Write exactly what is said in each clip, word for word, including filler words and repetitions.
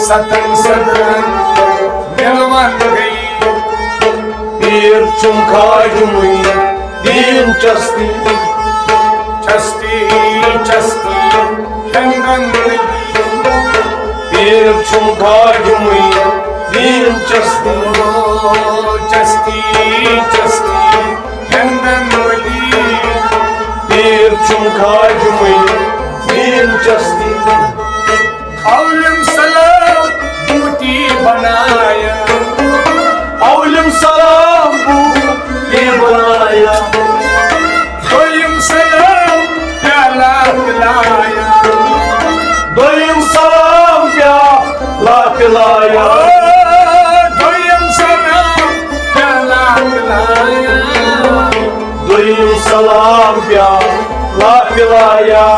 ستن صدرن ملون گئی۔ پیر چھُم خاجمٕے دین چستی۔ چستی، چستی، ہندن نبی۔ پیر چھُم خاجمٕے دین چستی۔ چستی، چستی، ہندن نبی۔ پیر چھُم خاجمٕے دین چستی۔ اولم سلام بوٹی بنایا۔ اولم سلام بوٹی بنایا۔ دویم سلام پیالہ پلایا۔ دویم سلام پیالہ پلایا۔ دویم سلام پیالہ پلایا۔ دوٚیِم سلام پیالہ پِلایا۔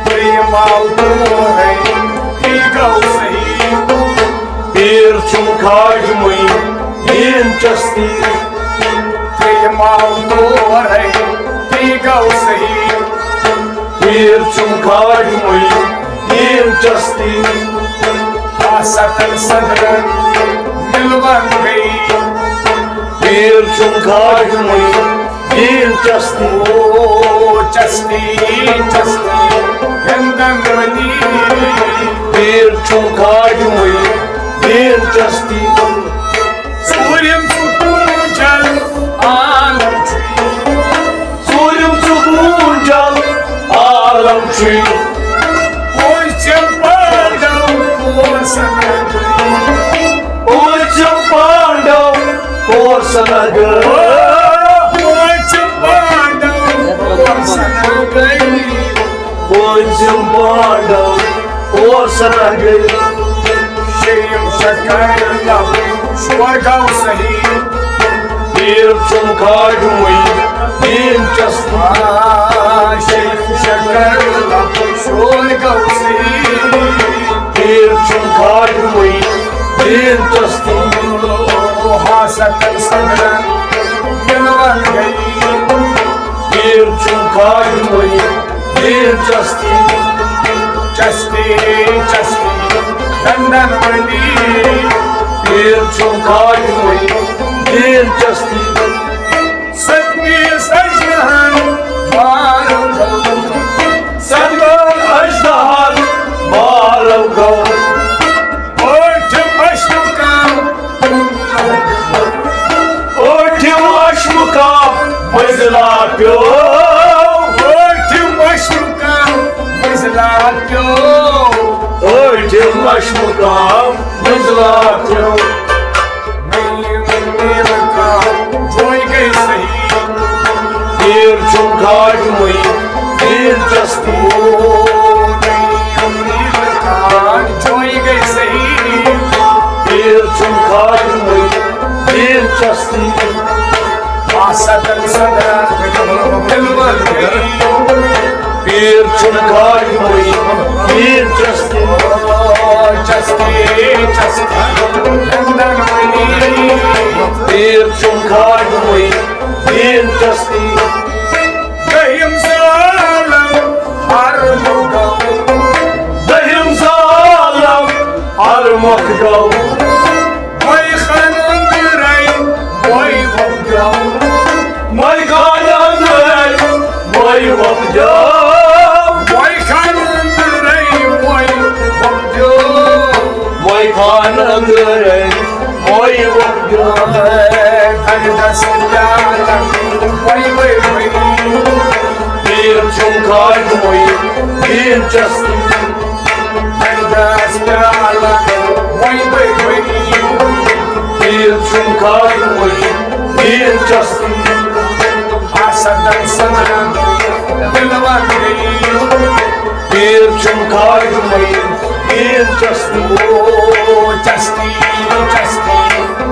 دوٚیِم آو تورے، تی گوٚو صحیح۔ پیٖر چھُم خاجمٕے دین چستی۔ دوٚیِم آو تورے، تی گوٚو صحیح۔ پیٖر چھُم خاجمٕے دین چستی۔ خاصتن صدرن ملون گئی۔ پیٖر چھُم خاجمٕے دین چستی۔ او چستی، چستی، ہندن ولی۔ پیٖر چھُم خاجمٕے دین چستی۔ ژوٗرِم ستوٗن جل عالم چھُ۔ ژوٗرِم ستوٗن جل عالم چھُ۔ پوٗنٛژِم پانڈو کور سنا گٔے۔ پوٗنٛژِم پانڈو کور سنا گٔے۔ پوٗنٛژِم پانڈو کور سنا گٔے۔ پوٗنٛژِم پانڈو کور سنا گٔے۔ شیٚیِم شکر لب شور گوٚو صحیح۔ پیٖر چھُم خاجمٕے دین چستی۔ آ، شیخ شکر لب شور گوٚو صحیح۔ پیٖر چھُم خاجمٕے دین چستی۔ ہاستن صدرن ملون گئی۔ پیٖر چھُم خاجمٕے دین چستی۔ چستی، چستی، دندن ولی۔ پیٖر چھُم خاجمٕے دین چستی۔ ستمی سجدہن بارو گوٚو۔ ستمن اجدہن بارو گوٚو۔ ٲٹھِم اشتُکام۔ ٲٹھِم اشتُکام منزلا پیوٚو۔ ٲٹھِم اشتُکام منزلا پیوٚو۔ ٲٹھِم اشتُکام منزلا پیوٚو۔ نٔیِم نیٖلہٕ کاک جوے گٔے صحیح۔ پیٖر چھُم خاجمٕے دین چستی۔ او نٔیِم نیٖلہٕ کاک جوے گٔے صحیح۔ پیٖر چھُم خاجمٕے دین چستی۔ آ ستن صدرن ملون گئی۔ پیٖر چھُم خاجمٕے دین چستی۔ چستی، چستی، ہندن ولی۔ پیٖر چھُم خاجمٕے دین چستی۔ دٔہِم ظالم ہر مۄکھ گوٚو۔ دٔہِم ظالم ہر مۄکھ گوٚو۔ بوے خان أنٛدرے بوے وۄپدیو۔ بوے خان أنٛدرے بوے وۄپدیو۔ بوے خان أنٛدرے بوے وۄپدیو۔ بوے خان أنٛدرے بوے وۄپدیو۔ دردس پیالن بوے بوے بوے۔ پیٖر چھُم خاجمٕے دین چستی۔ دردس پیالن وۄنۍ بٔرۍ بٔرۍ۔ پیٖر چھُم خاجمٕے دین چستی۔ حسدن صدرن دلور گٔیی۔ پیٖر چھُم خاجمٕے دین چستی۔ او چستی، چستی،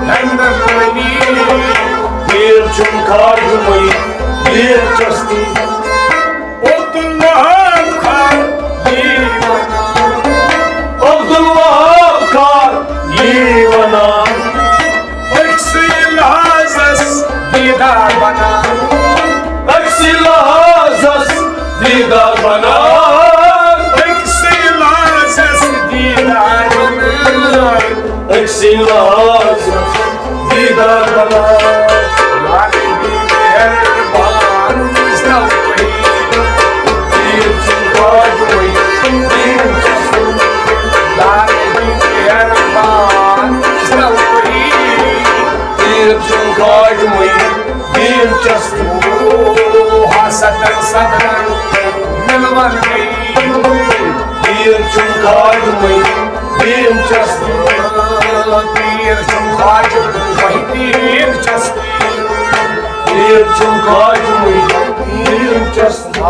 ہندوستانی۔ پیٖر چھُم خاجمٕے دین چستی۔ عبدالوہاب خان یی ونان۔ عبدالوہاب خان یی ونان۔ أکسٕے لحاظس دیدار بنان۔ أکسٕے لحاظس دیدار بنان۔ أکسٕے لحاظس دیدار بنان۔ سٕنٛدۍ لاز دیٖدار بناو۔ یار بی مہربان زٮ۪و تُہی، پیٖر چھُم خواجہٕ معین الدیٖن چشتی۔ یار بی مہربان زٮ۪و تُہی، پیٖر چھُم خواجہٕ معین الدیٖن چشتی۔ او، ہستن صدرن مِلوَن گٔے۔ پیٖر چھُم خواجہٕ معین الدیٖن چشتی۔ پیٖر چھُم خواجہٕ محی الدیٖن چشتی۔ پیٖر چھُم خواجہٕ محی الدیٖن چشتی۔